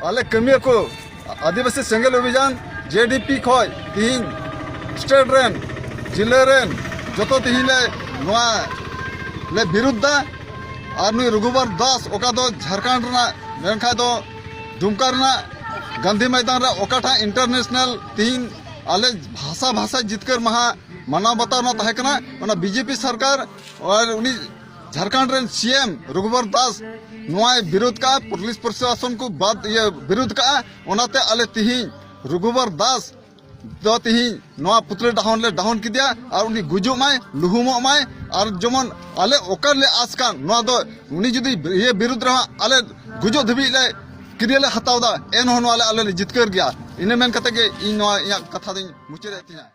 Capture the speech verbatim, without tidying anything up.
ᱟᱞᱮ ᱠᱟᱹᱢᱤᱭᱟᱹ ᱠᱚ ᱟᱹᱫᱤᱵᱟᱹᱥᱤ ᱥᱮᱸᱜᱮᱞ ᱚᱵᱷᱤᱡᱟᱱ, ᱡᱮᱰᱤᱯᱤ ᱠᱷᱚᱡ ᱛᱤᱦᱤᱧ ᱥᱴᱮᱴ ᱨᱮᱱ, ᱡᱤᱞᱟᱹ ᱨᱮᱱ ᱡᱚᱛᱚ ᱛᱤᱦᱤᱧ ᱞᱮ ᱱᱚᱣᱟ ᱞᱮ ᱵᱤᱨᱩᱫᱷ ᱫᱟ᱾ ᱟᱨ ᱱᱩᱭ ᱨᱚᱜᱷᱩᱵᱚᱨ ᱫᱟᱥ, ᱚᱠᱟ ᱫᱚ ᱡᱷᱟᱲᱠᱷᱚᱸᱰ ᱨᱮᱱᱟᱜ, ᱢᱮᱱᱠᱷᱟᱡ ᱫᱚ ᱫᱩᱢᱠᱟ ᱨᱮᱱᱟᱜ ᱜᱟᱱᱫᱷᱤ ᱢᱚᱭᱫᱟᱱ ᱨᱮ ᱚᱠᱟᱴᱟᱜ ᱤᱱᱴᱟᱨᱱᱮᱥᱱᱟᱞ ᱛᱤᱦᱤᱧ ᱟᱞᱮ ᱵᱷᱟᱥᱟ ᱵᱷᱟᱥᱟ ᱡᱤᱛᱠᱟᱹᱨ ᱢᱟᱦᱟ ᱢᱟᱱᱟᱣ ᱵᱟᱛᱟᱣ ᱨᱮᱱᱟᱜ ᱛᱟᱦᱮᱸ ᱠᱟᱱᱟ, ᱚᱱᱟ ᱵᱤᱡᱮᱯᱤ ᱥᱚᱨᱠᱟᱨ ᱟᱨ ᱩᱱᱤ ᱡᱷᱟᱲᱠᱷᱚᱸᱰ ᱨᱮᱱ ᱥᱤ ᱮᱢ ᱨᱚᱜᱷᱩᱵᱚᱨ ᱫᱟᱥ ᱱᱚᱣᱟᱭ ᱵᱤᱨᱳᱫᱷ ᱠᱟᱜᱼᱟ᱾ ᱯᱩᱞᱤᱥ ᱯᱨᱚᱥᱟᱥᱚᱱ ᱠᱚ ᱵᱟᱫ, ᱤᱭᱟᱹ, ᱵᱤᱨᱳᱫᱷ ᱠᱟᱜᱼᱟ᱾ ᱚᱱᱟᱛᱮ ᱟᱞᱮ ᱛᱤᱦᱤᱧ ᱨᱚᱜᱷᱩᱵᱚᱨ ᱫᱟᱥ ᱫᱚ ᱛᱤᱦᱤᱧ ᱱᱚᱣᱟ ᱯᱩᱛᱞᱟᱹ ᱰᱟᱦᱚᱱ ᱞᱮ ᱰᱟᱦᱚᱱ ᱠᱮᱫᱮᱭᱟ, ᱟᱨ ᱩᱱᱤ ᱜᱩᱡᱩᱜ ᱢᱟᱭ, ᱞᱩᱦᱩᱢᱚᱜ ᱢᱟᱭ, ᱟᱨ ᱡᱮᱢᱚᱱ ᱟᱞᱮ ᱚᱠᱟ ᱞᱮ ᱟᱥ ᱠᱟᱱ, ᱱᱚᱣᱟ ᱫᱚ ᱩᱱᱤ ᱡᱩᱫᱤ ᱤᱭᱟᱹ ᱵᱤᱨᱩᱫᱷ ᱨᱮᱦᱚᱸ ᱟᱞᱮ ᱜᱩᱡᱩᱜ ᱫᱷᱟᱹᱵᱤᱡ ᱞᱮ ᱠᱤᱨᱭᱟᱹ ᱞᱮ ᱦᱟᱛᱟᱣ ᱫᱟ, ᱮᱱᱦᱚᱸ ᱱᱚᱣᱟ ᱞᱮ ᱟᱞᱮ ᱞᱮ ᱡᱤᱛᱠᱟᱹᱨ ᱜᱮᱭᱟ᱾ ᱤᱱᱟᱹ ᱢᱮᱱ ᱠᱟᱛᱮ ᱜᱮ ᱤᱧ ᱱᱚᱣᱟ ᱤᱧᱟᱹᱜ ᱠᱟᱛᱷᱟ ᱫᱚᱧ ᱢᱩᱪᱟᱹᱫᱮᱫ ᱛᱤᱧᱟᱹ᱾